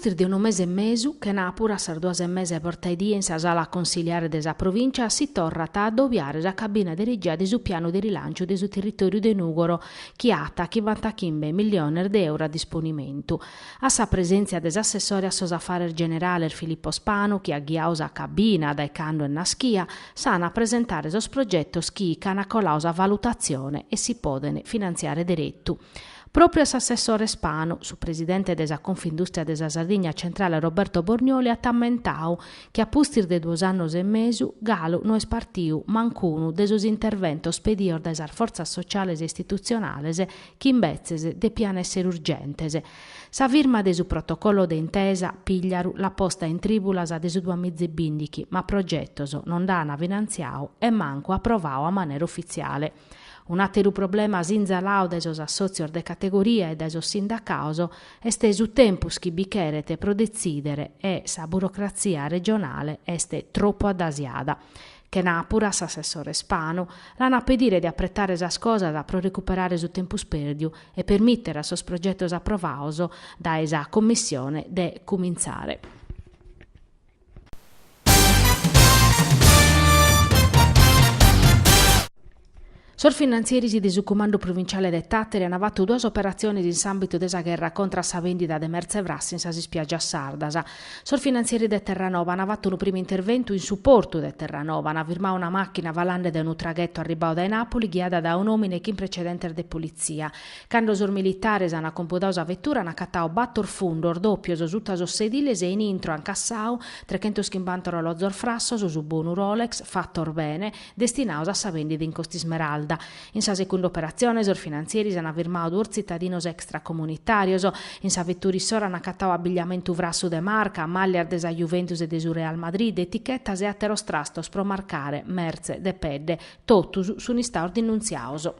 pustis de unu mese e mesu, chenàpura a sas duas e mesa 'e bortaedie in sa sala consiliare de sa Provìncia si torrat a addobiare sa cabina de regia de su pianu de rilànciu de su territòriu de Nùgoro chi at chimbantachimbe milliones de euro a disponimentu. A sa presèntzia de s'assessore a sos afares generales Filippo Spanu chi at ghiadu sa cabina dae cando est naschia, s'an a presentare sos progetos chi ch'an coladu sa valutatzione e si poden finantziare deretu. Pròpriu a s'assessore Spanu, su presidente de sa Confindustria de sa Sardigna Centrale Roberto Bornioli at ammentadu chi a pustis de duos annos e mesu galu no est partiu mancunu de sos interventos pedidos dae sas fortzas sociales e istitutzionales chi imbetzes depian èssere urgentes. Sa firma de su protocollo de intesa Pigliaru l'at posta in trìbulas de su duamiza e bìndighi, ma progetos non nd'an finantziadu e mancu aprovadu a manera ufitziale. Un'àteru problema sinzaladu dae sos assòtzios de categoria e dae sos sindacados est su tempus chi bi cheret pro detzìdere e sa burocratzia regionale est tropu addasiada. Chenàpura s'assessore Spanu l'an a pedire de apretare sas cosas pro recuperare su tempus pèrdiu e permìtere a sos progetos aprovados dae sa Commissione de cumintzare. Sos finantzieris de su Cumandu Provinciale de Tàtari ant fatu duas operatziones in s'àmbitu de sa gherra contra a sa bèndida de mertze frassa in sas ispiàgias sardas. Sos finantzieris de Terranova ant fatu unu primu interventu in su portu de Terranova, ant firmadu una màchina falande dae unu traghetu arribadu dae Nàpoli ghiada dae un'òmine chin precedentes de politzia. Cando sos militares ant compudadu sa vetura ant acatadu bator fundos dòpios suta sos sediles e in intro ant cassadu trechentochimbanta orolozos frassos, su bonu Rolex, fatos bene, destinados a sa bèndida in Costa Ismeralda. In sa segunda operatzione sos finantzieris ant firmadu duos tzitadinos extracomunitàrios. In sa vetura issoro ant acatadu abbigliamentu frassu de marca, màllias de sa Juventus e de su Real Madrid, etichetas e àteros trastos pro marcare mertze de pedde. Totus sunt istados denuntziados.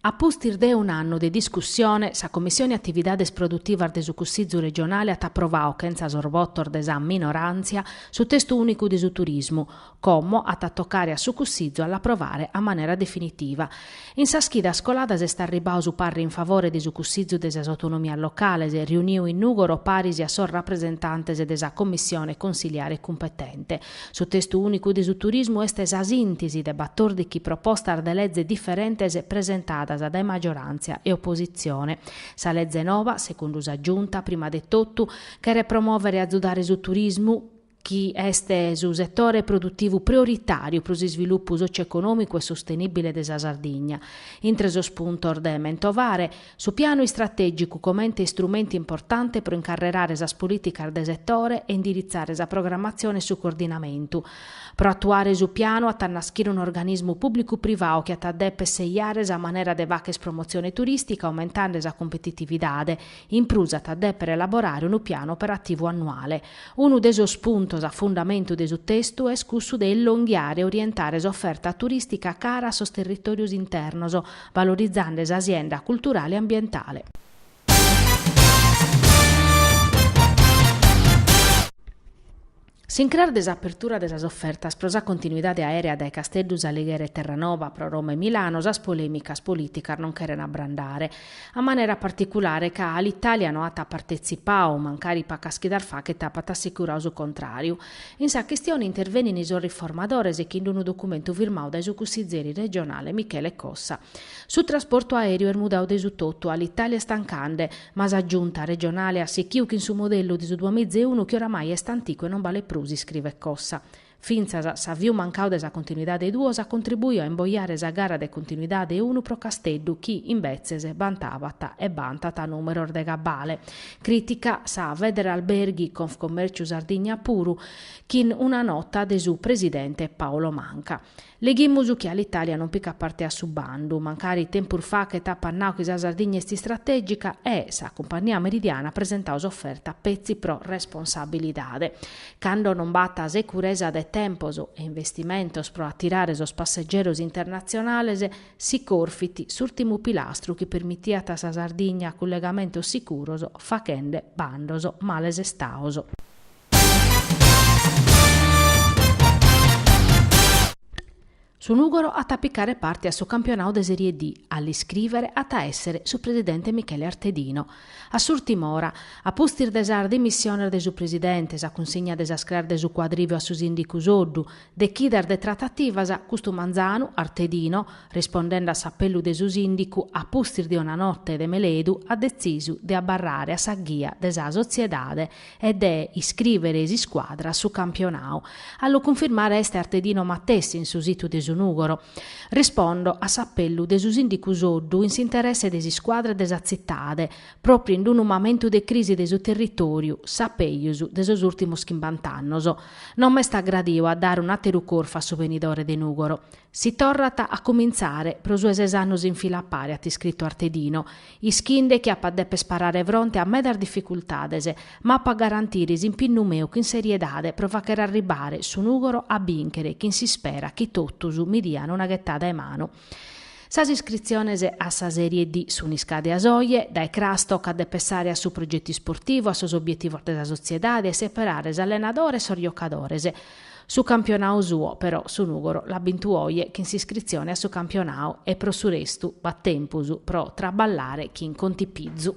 A pustis de un'annu de discussione, sa Commissione Atividades Produtivas de su Cussizu Regionale at aprovadu, chentza sos votos de sa minoràntzia, su testu ùnicu de su turismu. Como at a tocare a su Cussizu a l'aprovare a manera definitiva. In sas chidas coladas est arribadu su parre in favore de su Cussizu de sas Autonomias Locales, riunidu in Nùgoro paris a sos rapresentantes de sa Commissione Consiliare cumpetente. Su testu ùnicu de su turismu est sa sìntesi de batòrdighi propostas de leze diferentes presentadas dae magioràntzia e opositzione. Sa leze nova, segundu sa Giunta, prima de totu, cheret promòvere e azudare su turismu, chi est su setore produtivu prioritàriu pro s'isvilupu sotioeconòmicu e sustenìbile de sa Sardigna. Intre sos puntos de mentovare, Su pianu istratègicu comente istrumentu importante pro incarrerare sas polìticas de setore e indiritzare sa programmatzione e su coordinamentu. Pro atuare su pianu at a naschire un'organismu pùblicu-privadu chi at a dèpere sejare sa manera de fàghere promotzione turìstica aumentende sa cumpetitividade. In prus at a dèpere elaborare unu pianu operativu annuale. Unu de sos puntos a fundamentu de su testu est cussu de illonghiare e orientare s'oferta turìstica cara a sos territòrios internos, valorizende sa sienda culturale e ambientale. S'incras de s'apertura de sas ofertas pro sa continuidade aèrea dae Casteddu, S'Alighera e Terranova pro Roma e Milano, sas polèmicas polìticas non cheren abrandare. A manera particulare ca Alitalia no at partetzipadu, mancari pacas chidas faghet apat assicuradu su contràriu. In sa chistione intervenin sos riformadores chin unu documentu firmadu dae su cussizeri regionale Michele Cossa. Su trasportu aèreu est mudadu de su totu, Alitalia est tancande, ma sa giunta regionale at sichiu chin su modellu de su duamiza e unu chi oramai est anticu e non balet prus, iscrivet Cossa. Fintzas s'aviu mancadu de sa continuidade duos at contribuiu a imbojare sa gara de continuidade unu pro Casteddu chi, imbetzes, bantabat e bantat nùmeros de cabale. Crìtica sa Federalberghi Confcommerciu Sardigna puru, chin una nota de su presidente Paolo Manca. Leghimus chi Alitalia non picat parte a su bandu, mancari tempus faghet apat nau chi sa Sardigna est istratègica e sa cumpagnia meridiana at presentadu s'oferta petzi pro responsabilidade. Cando non b'at securesa de tempos e investimentos pro atirare sos passegeros internatzionales, si corfit s'ùrtimu pilastru chi permitiat a sa Sardigna cullegamentos sicuros faghende bandos male sestados. Su Nùgoro at a picare parte a su campionadu de Serie D, a l'iscrìvere at a èssere su presidente Michele Artedino. A s'ùrtima ora, a pustis de sas dimissiones de su presidente, sa cunsigna de sas craes de su cuadrìviu a su sìndicu Soddu, de chidas de tratativas, custu manzanu, Artedino, rispondende a s'apellu de su sìndicu a pustis de una note de meledu, at detzisu de abarrare a sa ghia de sa sotziedade e de iscrìvere s'iscuadra a su campionadu. A lu cunfirmare est Artedino matessi in su situ de su Nùgoro. Rispondo a s'apellu de su sìndicu Soddu in s'interesse de s'iscuadra e de sa tzitade, pròpriu in unu mamentu de crisi de su territòriu, sa pejus de sos ùrtimos chimbant'annos. Non m'est agradiu a dare un'àteru corfu a su benidore de Nùgoro. Si torrat a cumintzare pro su 'e ses annos in fila a pare, at iscritu Artedino, ischinde chi apo a deper parare fronte a medas dificultades, ma apo a garantire s'impinnu meu chin seriedade pro fagher arribare su Nùgoro a bìnchere chin s'ispera chi totus mi dian una ghetada 'e manu. Sas iscritziones a sa Serie D sun iscadias oje, dae cras tocat de pessare a su progetu isportivu, a sos obietivos de sa sotziedade e seperare s'allenadore e sos jocadores. Su campionau suo, però, su Nùgoro l'at bintu oje chin s'iscritzione a su campionau e pro su restu b'at tempus pro traballare chin contipizu.